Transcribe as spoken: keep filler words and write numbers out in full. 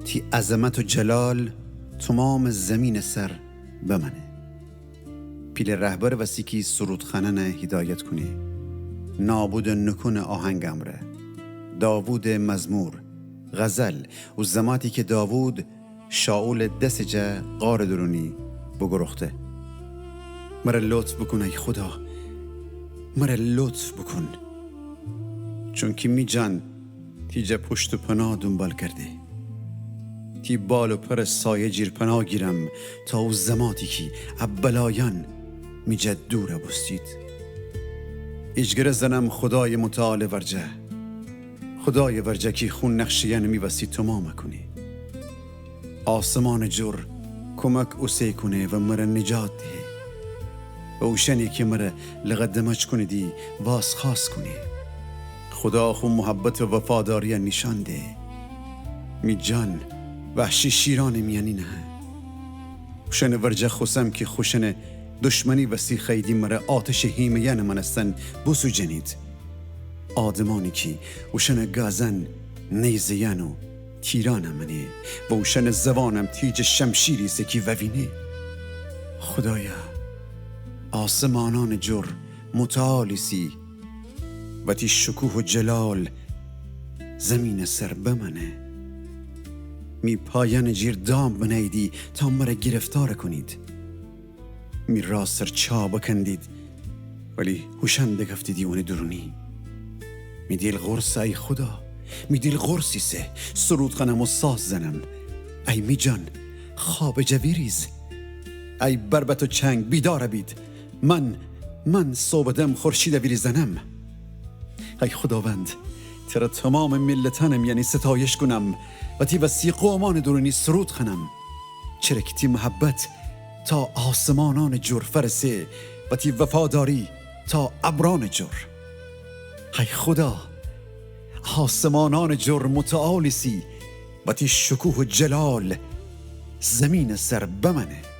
تی عظمت و جلال تومامٚ زمینٚ سر بمأنه. پیله رهبرٚ وسی کی سرودخوأنأنَ هیدایت کونه، نابودٚ نوکونٚ آهنگٚ امرأ، داوودٚ مزمور، غزل، او زماتی کی داوود شائولٚ دسٚ جا غارٚ دورونی بوگروخته. مرَ لطف بوکون ای خودا، مرَ لطف بوکون. چونکی می جان تی جا پشت و پناه دونبال کرده. تی بال و پرٚ سایه جیر پناه گیرم تا او زماتی کی ا بلایأن می جا دورَ بوستید. ایجگره زنم خودایٚ متعالٚ ورجه، خودایٚ ورجه کی خو نقشه‌یأنَ می وسی تومامَ کونه. آسمانٚ جور کومک اوسه کونه و مرَ نجات دهه و اوشأنی کی مرَ لقدمج کونیدی وازخوأست کونه. خودا خو محبت و وفاداریَ نیشأن ده. می جان وحشی شیرأنٚ میأنی نهه. اوشأنٚ ورجه خوسم کی خوشأنٚ دشمنی وسی خوأییدی مرَ آتشٚ هیمه‌یأنٚ مأنستن بوسوجنید. آدمأنی کی اوشأنٚ گازأن نیزه‌یأن و تیرأنَ مأنه و اوشأنٚ زوانم تیجٚ شمشیر ایسه کی ووینه. خودایا، آسمانأنٚ جور متعال ایسی و تی شکوه و جلال زیمینٚ سر بمأنه. می پایأنٚ جیر دام بنهییدی تا مرَ گرفتار کونید. می راه سر چا بکندید، ولی هوشأن دکفتیدی اونٚ دورونی. می دیل قرصه ای خودا، می دیل قرص ایسه، سرود خوأنم و ساز زنم. ای می جان، خوابٚ جا ویریز. ای بربط و چنگ، بیدار بید. من، من صبحٚ دم خورشیدَ ویریزأنم. ای خوداوند، ترَ تومامٚ میلتأنٚ میأنی ستایش کونم و تی وسی قومأنٚ دورونی سرود خوأنم. چره کی تی محبت تا آسمانأنٚ جور فأرسه و تی وفاداری تا ابرأنٚ جور. ای خودا، آسمانأنٚ جور متعال ایسی و تی شکوه و جلال زیمینٚ سر بمأنه.